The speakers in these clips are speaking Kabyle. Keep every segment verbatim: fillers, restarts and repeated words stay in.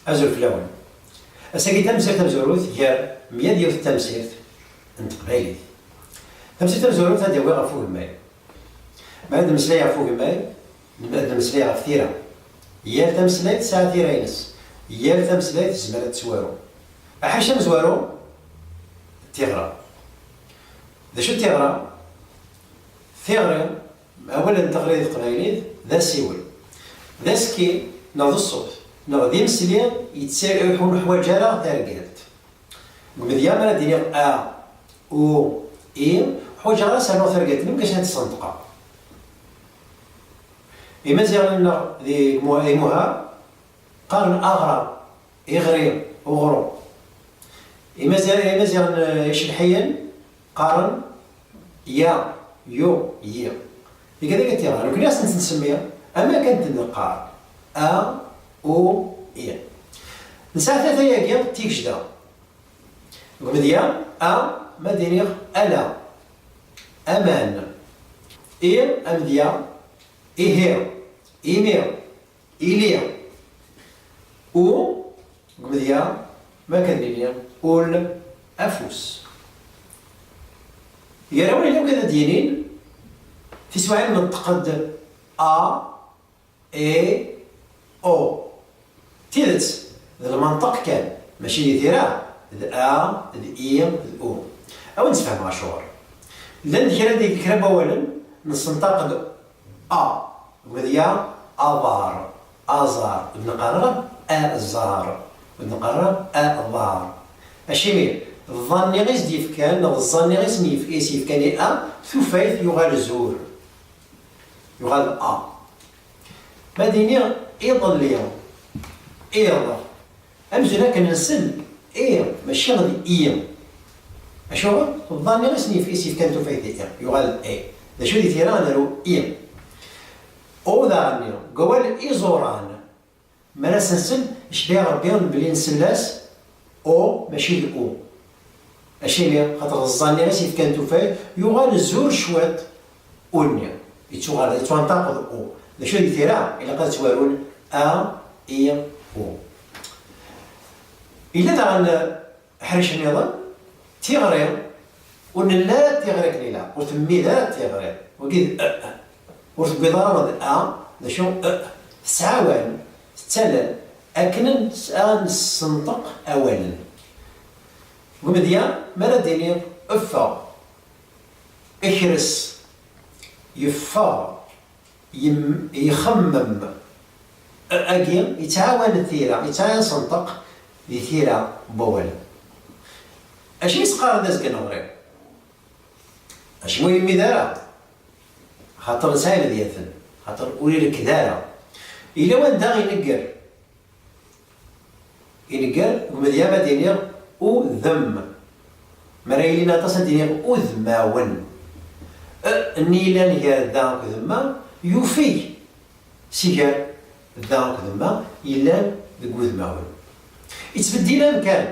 Azul fell-awen. Ass-agi tamsirt tamezwarut gar mya d yiwet tamsirt n teqbaylit. Tamsirt tamezwarut ad d-yawi ɣef ugemmay. Mi ara d-nemmeslay ɣef ugemmay, ad d-nemmeslay ɣef tira. Yal tameslayt tesɛa tira-ines. Yal tameslayt tezmer ad tettwaru. Aḥric amezwaru, tiɣra. D acu d tiɣra? Tiɣri, awal n teɣri di teqbaylit d asiwel, d aski, neɣ d ṣṣut, neɣ d imesli yetta-, ur neḥwaǧ ara targalt. Deg umedya, mi ara d-iniɣ a, u, i, ḥwaǧeɣ ara s-rnuɣ targalt-nni, mgac ad tt-sneṭqeɣ. Imaziɣen-nneɣ di Mu-, di Muhar qqaren aɣra, iɣri, uɣru. Imaziɣen, Imaziɣen, eh, icelḥiyen qqaren ya, yu, yi. Iga d akken tiɣra, nekni ad tent-nsemmi am akken tent-neqqar, a, u, i. Nesɛa tlata-agi tigejda. Deg umedya, a, ma d-iniɣ ala, aman. I, amedya, ihi, imi, ili. U, deg umedya, ma kan nini, ul, afus. Gar-awen yella wigad ad d-yinin, tiswiɛin neṭṭeq-d a, e, o. Tidet, d lmenṭeq kan, mačči di tira, d a, d i, d u. A wen-d-sfehmeɣ acuɣer. Llan-d kra di kra n wawalen, nessenṭaq-d a, deg umedya, aḍar, aẓar, ur d-neqqar ara aẓar, ur d-neqqar ara aḍar. Acimi, ḍḍa-nni i s-d-yefkan, neɣ ẓẓa-nni i s-yef-, i s-yefkan i a, tufayt yuɣal zur, yuɣal a. Ma d-iniɣ iḍelli, iḍ, amzun akken nsel i, mačči d i. Acuɣer? Ḍḍa-nni i s-yef-, i s-yefkan tufayt i, yuɣal e. D acu di tira ad naru i? U daɣen, deg wawal iẓuran, mi ara s-nsel, icbiɣ Rebbi belli nsell-as o, mačči d u. Acimi? Xaṭer d ẓẓa-nni i s-yefkan tufayt, yuɣal zur cwiṭ u-nni. Yettuɣal, yettwanṭaq d u. D acu di tira? Ilaq ad ttwarun a, i, u. Yella daɣen aḥric nniḍen, tiɣri, ur nelli ara tiɣri akken ilaq, ur temmid ara tiɣri. Wagi d e, ur tewwiḍ ara d a, d acu, e, tettɛawan, tettalal, akken ad nessenṭeq awalen. Deg umedya, mi ara d-iniɣ ffeɣ, ekres, yeffeɣ, yem-, yexemmem, a-, agi yettɛawan tira, yettɛawan senṭeq di tira n wawalen. Acu i s-qqaren d azgen uɣrib? Acimi ur yemmid ara? Xaṭer nesɛa imedyaten, xaṭer ur irekked ara. Yella wanda inegger. Inegger, deg umedya ad d-iniɣ udem. Mi ara yilin aṭas ad d-iniɣ udmawen. E, nni yellan gar da akked ma, yufeg si gar da akked ma yellan deg udmawen. Ittbeddil amkan.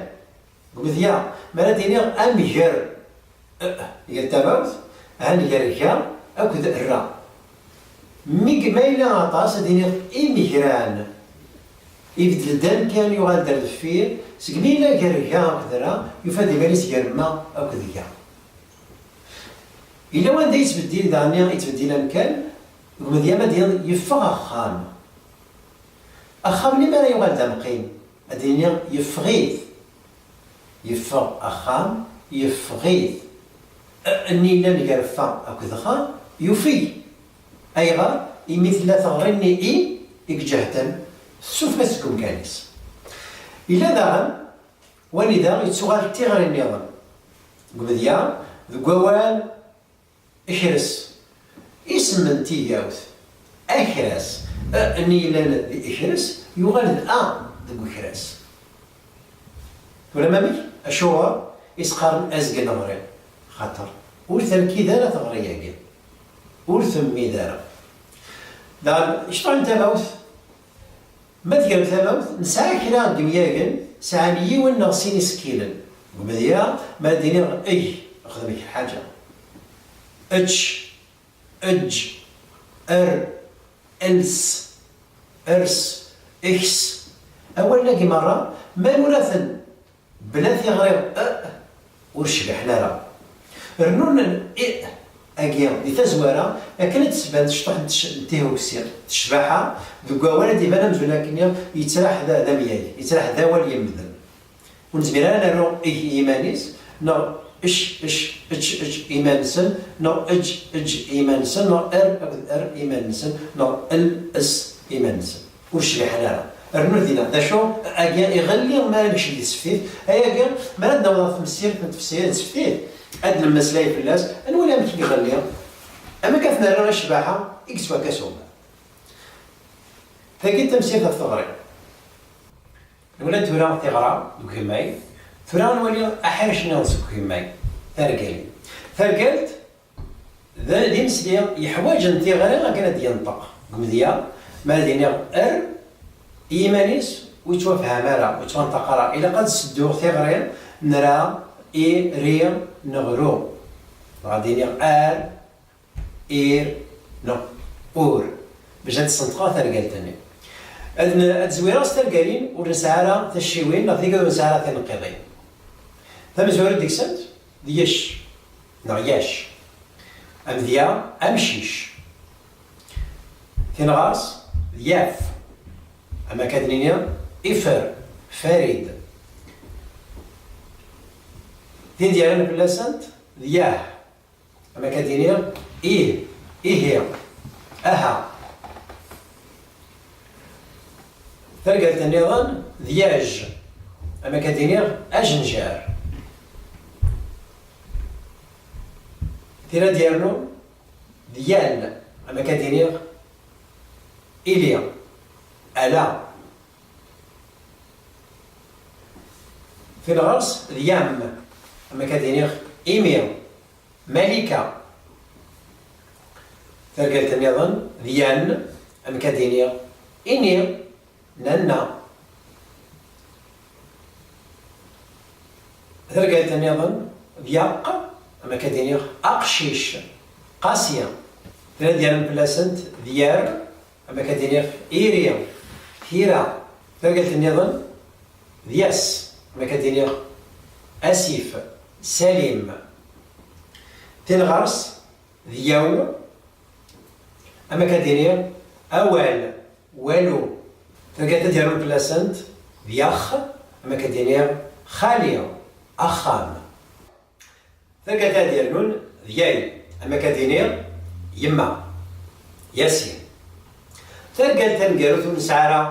Deg umedya, mi ara d-iniɣ amger, eh, gar tamawt, ha nger ga akked ra. Mi, ma yella aṭas, ad d-iniɣ imegran. Ibeddel-d amkan, yuɣal-d ar deffir, segmi yella gar ga akked ra, yufa-d iman-is gar ma akked ga. Yella wanda yettbeddil, daɣen yettbeddil amkan, deg umedya ma d-iniɣ yeffeɣ axxam. Axxam-nni mi ara yuɣal d amqim, ad d-iniɣ yeffeɣ-it. Yeffeɣ axxam, yeffeɣ-it. E, nni yellan gar fa akked xa, yufeg. Ayɣer? Imi tella teɣri-nni i i iǧehden, tessuffa-t seg umkan-is. Yella daɣen wanida yettuɣal d tiɣri nniḍen. Deg umedya, deg wawal, ekres. Isem n tigawt, akras. E-nni yellan di ekres, yuɣal d a deg ukras. Twalam amek? Acuɣer i s-qqaren azgen ɣri? Xaṭer ur terkid ara teɣri-agi. Ur temmid ara. Daɣen, icṭuḥ n tamawt, ma tgam tamawt, nesɛa kra n yemyagen sɛan yiwen neɣ sin isekkilen. Deg umedya, ma d-iniɣ eg, xdem kra lḥaǧa. Ečč, eǧǧ, err, els, ers, eks. Awalen-agi merra, ma nura-ten bla tiɣri e, ur cbiḥen ara. Rnun i agi di tazwara, akken ad d-tban tecṭuḥ n tc-, n tihuksi, d ccbaḥa, deg wawal ad d-iban amzun akkenni yettraḥ d, d amyag, yettraḥ d awal yemmden. Ur nezmir ara ad nernu eg i yiman-is, neɣ ec, ec, ečč, eǧǧ i yiman-nsen, neɣ eǧǧ, eǧǧ i yiman-nsen, neɣ er akked er i yiman-nsen, neɣ el, es i yiman-nsen. Ur cbiḥen ara. Rnu dinna. D acu? Agi iɣelli mi ara nekcem di tseftit. Ayagi, mi ara d-naweḍ ɣer tmessirt n tefsirin n tseftit, ad d-nemmeslay fell-as, ad nwali amek i iɣelli, amek ad t-nerr i ccbaḥa i yettwakas umar. Tagi d tamsirt ɣef teɣri. Nwala tura tiɣra deg ugemmay. Tura nwali aḥric nniḍen seg ugemmay. Targalin. Targalt d, d imesli yeḥwaǧen tiɣri akken ad d-yenṭeq. Deg umedya, ma ad iniɣ er i yiman-is, ur yettwafham ara, ur yettwanṭaq ara. Ilaq ad sedduɣ tiɣri n ra, i, ri, neɣ ru. Dɣa ad iniɣ ar, ir, neɣ ur, bac ad d-ssenṭqeɣ targalt-nni. Ad n-, ad zwireɣ s tergalin ur nesɛi ara tacciwin neɣ tigad ur nesɛi ara tineqqiḍin. Tamezwarut deg-sent d yec neɣ yac. Amedya, amcic. Tin ɣer-s d yaf. Am akka d-nini, ifer, farid. Tin d-yerran fell-asent d yah. Am akka d-iniɣ ih, ihi, aha. Targalt nniḍen d yaj. Am akka d-iniɣ ajenjar. Tin ad d-yernun d yan. Am akka d-iniɣ ili, ala. Tin ɣer-s d yam. Am akka d-iniɣ imi. Malika. Targalt nniḍen d yan, amek ad d-iniɣ ini, nanna. Targalt nniḍen d yaq, amek ad d-iniɣ aqcic, qasi. Tin ad d-yerren fell-asent d yar, amek ad d-iniɣ iri, tira. Targalt nniḍen d yas, amek ad d-iniɣ asif, salim. Tin ɣer-s d yaw, amek ad d-iniɣ awal, walu. Targalt ad d-yerrun fell-asent d yax, amek ad d-iniɣ xali, axxam. Targalt ad d-yernun d yay, amek ad d-iniɣ yemma, yasin. Targalt taneggarut ur nesɛi ara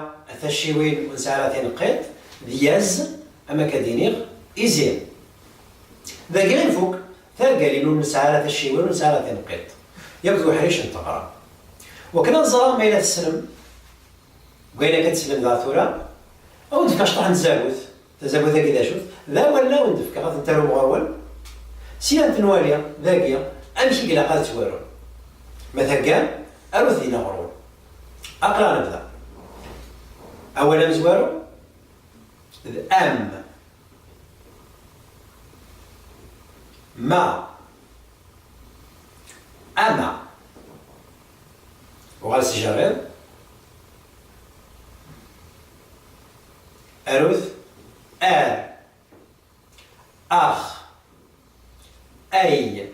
tacciwin, ur nesɛi ara tineqqiṭ, d yaz, amek ad d-iniɣ izi. Dagi i nfuk. Targalin ur nesɛi ara tacciwin, ur nesɛi ara tineqqiṭ. Yakk d uḥric n teɣra. Wakken ad ẓreɣ ma yella tessnem, deg wayen akka d-teslemdeɣ tura, ad wen-d-fkeɣ cṭuḥ n tzabut. Tazabut-agi d acu-t? D awalen ad wen-d-fkeɣ, ad ten-tarum ɣur-wen. Sya ad ten-nwali dagi, amek i ilaq ad ttwarun. Ma theggam, arut dinna ɣur-wen. Aql-aɣ nebda. Awal amezwaru d am. Ma. Ama. Uɣal s jerriḍ. Arut. Ar. Ax. Ay.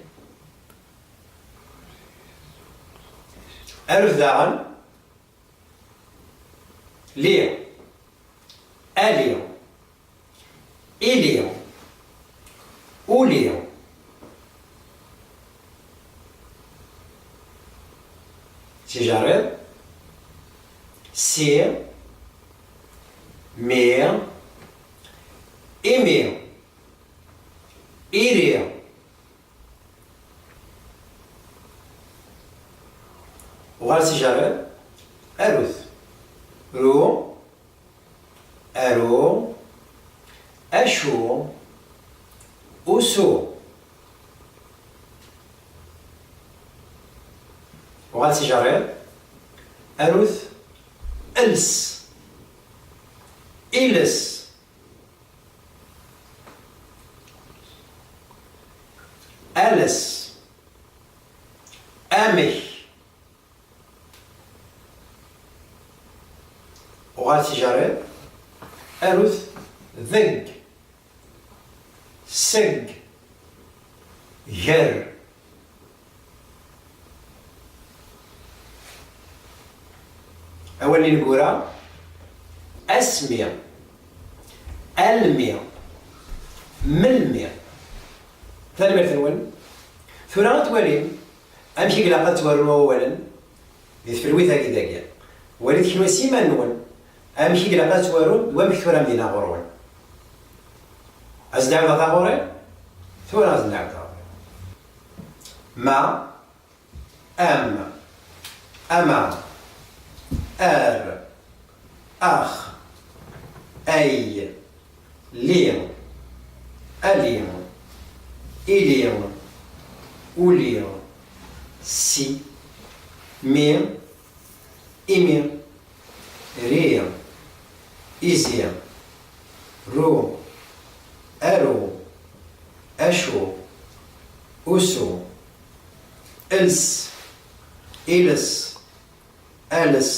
Arut daɣen. Li. Ali. Ili. Uli. Tijarriḍ. Si, mi, imi, iri. Uɣal s ijarriḍ. Arut. Ru, aru, acu, usu. Uɣal s ijarriḍ. Arut. Els, iles, ales, amek. Uɣal s ijarriḍ. Arut. Deg, seg, ger. Awal ineggura. Asmi, almi, melmi. Tanemmirt-nwen. Tura ad twalim amek i ilaq ad ttwarun wawalen di tfelwit-agi dagi. Walit kenwi s iman-nwen amek i ilaq ad ttwarun d wamek tura am dinna ɣur-wen. Ad s-d-ɛawdeɣ taɣuri? Tura ad s-d-ɛawdeɣ taɣuri. Ma, am, ama, ar, ax, ay, li, ali, ili, uli, si, mi, imi, ri, izi, ru, aru, acu, usu, els, iles, ales,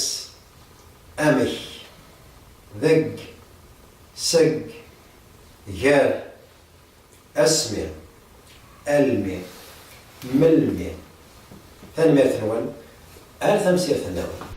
amek, deg, seg, ger, asmi, almi, melmi. Tanemmirt-nwen. Ar tamsirt-nniḍen.